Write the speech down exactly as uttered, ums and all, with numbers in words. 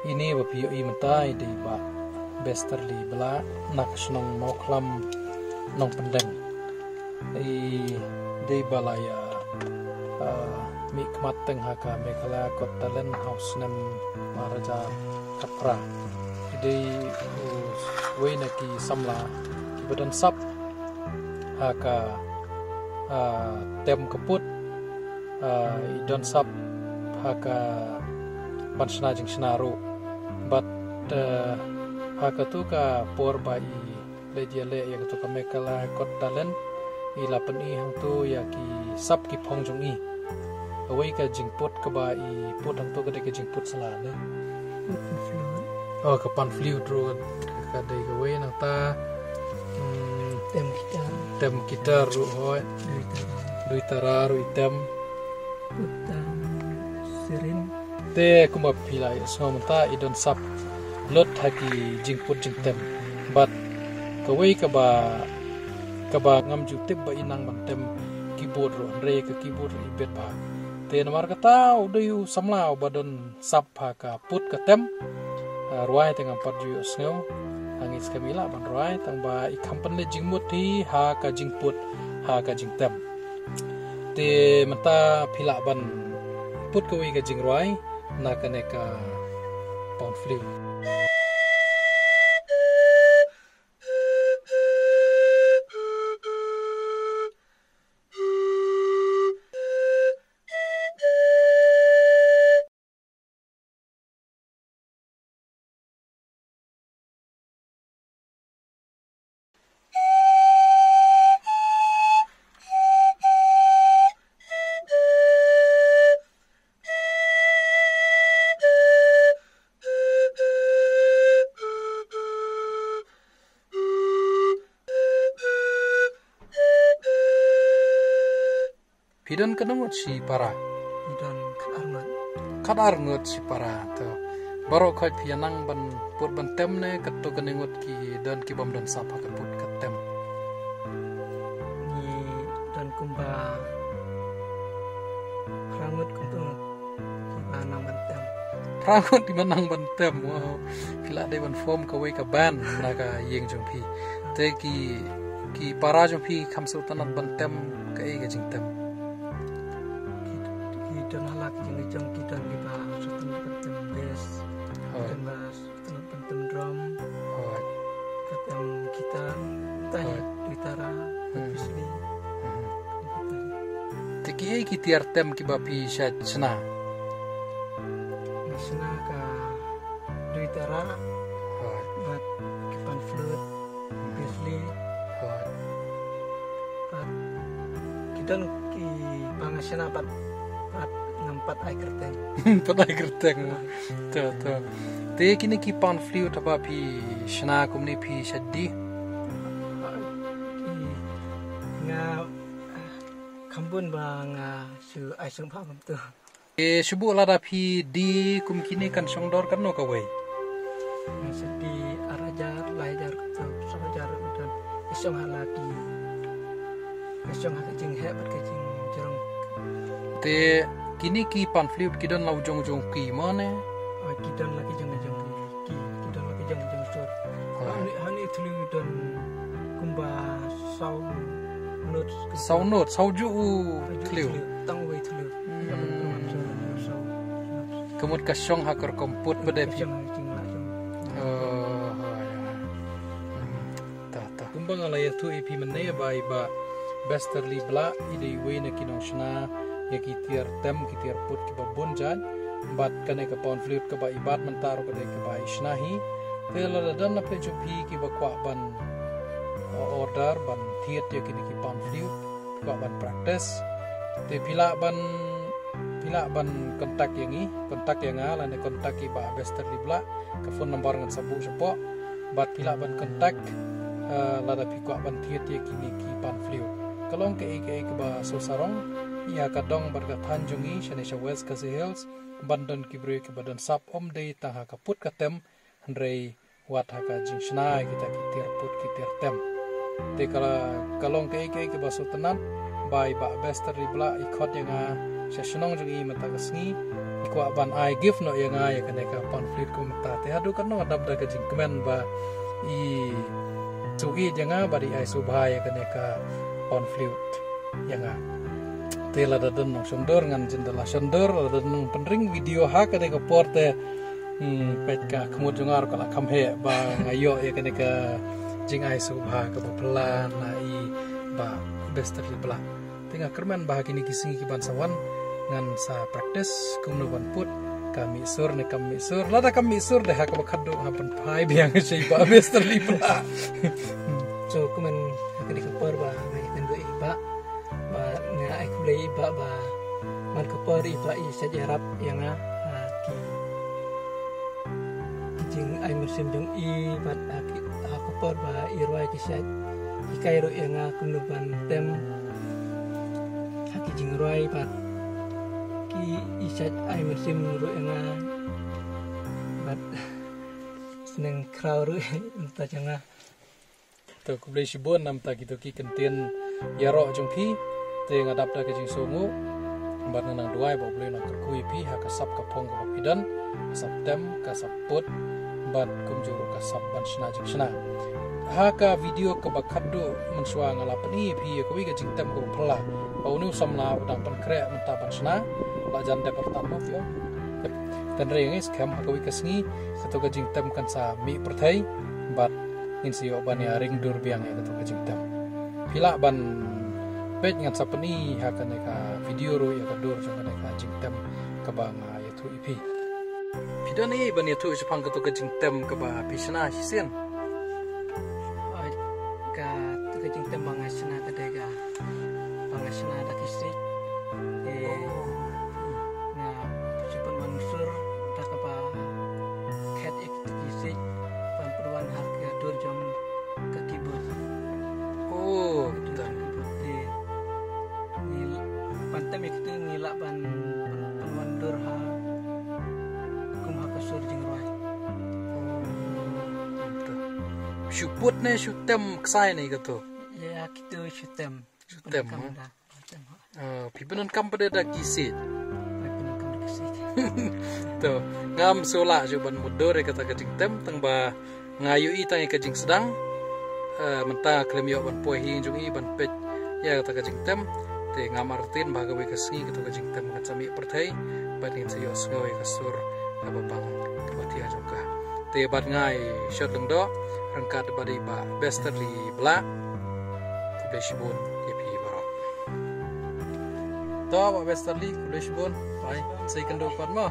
Ine ba phi ïohi mynta i dei i Bah Besterly Blah na ka shnong Mawkhlam Nongpyndeng. I dei ba la ïa, ah, mihkhmat teng ha ka Meghalaya Got Talent ha u snem ar hajar khatphra. I dei uwei na ki samla kiba don sap ha ka, ah, tem ka pud, ah, i don sap ha ka ban shna jingshna ruh. Bad, ah, ha katu ka por ba i leit ïaleh ïa katu ka Meghalaya Got Talent, i la pyni hangtu ïa ki sap ki phong jong i. Kawei ka jingpud kaba i pud hangtu ka dei ka jingpud sla ne. Oh, ka pan flute ruh ka dei kawei, nangta, hmm, tem guitar. Tem guitar ruh hoi. Dui tara. Dui tara ruh i tem. Pud tang siren. Te kumba phi la ïohsngew mynta i don sap lut ha ki jingpud jingtem. Bad kawei kaba, kaba ngam ju tip ba i nang ban tem keyboard ruh, hynrei ka keyboard ruh i bit bha. Te namar kata u dei u samla uba don sap ha ka pud ka tem. Ah, rwai te ngam pat ju ïohsngew. Hangne skhem i lah ban rwai tang ba i kham pynleit jingmut hi ha ka jingpud ha ka jingtem. Te mynta phi lah ban pud kawei ka jingrwai na kane ka pan flute. Phi don katno ngut shipara? Phi don khatar ngut. Khatar ngut shipara to. Baroh khoit phi ïa nang ban pud ban tem ne katto katne ngut ki don ki bym don sap ha ka pud ka tem? Ngi don kumba phra ngut kumto. Kiba nang ban tem. Phra ngut kiba nang ban tem. Wow. Phi lah dei ban form kawei ka band na ka ïing jong phi. Te ki, ki para jong phi kham sngewtynnat ban tem kaei ka jingtem? Ki, ki don ha la ki jingïeit jong ki, don kiba sngewtynnat ban tem bass. Hooid. Don ba sngewtynnat ban tem drum. Hooid. Ka tem guitar, tai, hooid, dui tara, hmm, bass li. Hmm. Te kiei ki tiar tem kiba phi shait shna? Nga shna ka dui tara. Hooid. Bad ki pan flute, hmm, bass li. Hooid. Bad ki don kiba nga shna bad, bad ngam pat ai kyrteng. Pat ai kyrteng. Hooid. To, to. Te kine ki pan flute haba phi shna kumne phi shait die? Nga kham bun ba nga shu ai sngewbha kumto. Te shu buh lada phi die kum kine kan shong dor katno kawei? Nga shu die ar hajar, lai hajar kumto, saw hajar kumto. Ka shong ha la ki, ka shong ha ka jingheh bad ka jingjrong. Te kine ki pan flute ki don la u jong jong ki mo ne? Oh, ki don la ki jong jong ki, ki don la ki jong jong sur. Oh. Hani, hani thliew don kumba saw note. Saw note, saw ju u thliew. Tang wei thliew. Hmm. Saw note. Ka mut ka shong ha ka rukom pud ba dei phi. Ka shong ha ka jingla jong. Oh, ha, ïa. Hmm. Ta, ta. Kumba nga la ïathuh ïa phi mynne ba i Bah Besterly Blah i dei iwei na ki nongshna ïa ki tiar tem, ki tiar pud kiba bun jait. Bad kane ka pan flute kaba i bat mynta ruh ka dei kaba i shna hi. Te lada don na pdeng jong phi kiba kwah ban, uh, order ban thied ïa kine ki pan flute, kwah ban practice, te phi lah ban, phi lah ban contact ïa ngi, contact ïa nga lane contact ïa i Bah Besterly Blah. Ka phone number ngan sa buh shapoh. Bad phi lah ban contact, eh, lada phi kwah ban thied ïa kine ki pan flute. Ka long kaei kaei kaba sngewsarong ïa ka dong bad ka thaiñ jong ngi shane sha West Khasi Hills ban don ki briew kiba don sap, ym dei tang ha ka pud ka tem, hynrei wat ha ka jingshna ïa kita ki tiar pud ki tiar tem. Te ka la, ka long kaei kaei kaba sngewtynnat ba i Bah Besterly Blah i khot ïa nga sha shnong jong i mynta ka sngi. kwah ban ai gift noh ïa nga ïa kane ka pan flute kumta. Te haduh katno dap da ka jingkmen ba i shu ïeit ïa nga bad i ai sngewbha ïa kane ka pan flute ïa nga. Te lada don nongshondur ngan jin da la shondur, lada don nongpynring video ha kane ka por te, hmm, peit ka khmut jong nga ruh ka la kham heh ba nga ïoh ïa kane ka jingai sngewbha kaba phylla na i Bah Besterly Blah. Te nga kyrmen ba ha kine ki sngi ki ban sa wan ngan sa practice kumno ban put, ka mih sur ne kam mih sur. Lada kam mih sur de ha kaba khadduh nga pynphai biang sha i Bah Besterly Blah. So kumne ha kane ka por ba nga ïakynduh ïa i Bah, ba nga ai khublei ïa i Bah ba man ka por i Bah i shait ïarap ïa nga ha ki, ki jingai mynsiem jong i bad ha ki, ha ka por ba i rwai ki shait hikai ruh ïa nga kumno ban tem ha ki jingrwai bad ki, i shait ai mynsiem ruh ïa nga bad sneng khraw ruh mynta jong nga. To khublei shibun namta kito ki kyntien ïaroh jong phi. Te nga dap da ka jingsngewnguh bad nga nang duwai ba U Blei un nang kyrkhu ïa phi ha ka sap ka phong kaba phi don, ka sap tem, ka sap put bad kumjuh ruh ka sap ban shna jingshna. Ha ka video kaba khadduh mynshuwa nga la pyni ïa phi ïa kawei ka jingtem kaba phylla ba une u samla u dang pynkhreh mynta ban shna. La jan dep artat mo phi ong. Tep, tynrai ngi skhem ha kawei ka sngi kato ka jingtem kan sa mih pyrthei bad ngin sa ïoh ban ïa ring dur biang ïa kato ka jingtem. Phi lah ban peit ngan sa pyni ha kane ka video ruh ïa ka dur jong kane ka jingtem kaba nga ïathuh ïa phi. Phi don ei ban ïathuh shaphang kato ka jingtem kaba phi shna shisien? Ai, kato ka jingtem ba nga shna ka dei ka ba nga shna da ki siej. Te nga shu pynwan sur da kaba khet ïa ki siej ban pynwan ha ka dur jong ka keyboard. Oh, ka dur jong ka keyboard. Te ngi ban tem ïa kito ngi lah ban pyn-, pynwan dur ha kum ha ka sur jingrwai. Oh, to. Shu put ne shu tem ksai ne kato? Ïa kito shu tem. Shu tem, ha? Ah, phi pyndonkam pat da ki siej? Phi pyndonkam da ki siej. To, ngam shu lah shuh ban mutdur ïa kata ka jingtem tang ba nga ïohi tang ïa ka jingsdang. Ah, mynta nga khlem ïoh ban poi ha ïing jong i ban peit ïa kata ka jingtem. Te ngam artatien ba ha kawei ka sngi kato ka jingtem kan sa mih pyrthei bad ngin sa ïohsngew ïa ka sur kaba bang kaba thiang jong ka. Te bad nga i Shot Lyngdoh ryngkat bad i Bah Besterly Blah. Khublei shibun ïa phi baroh. To Bah Besterly, khublei shibun. Bye. Sa ïakynduh pat mo.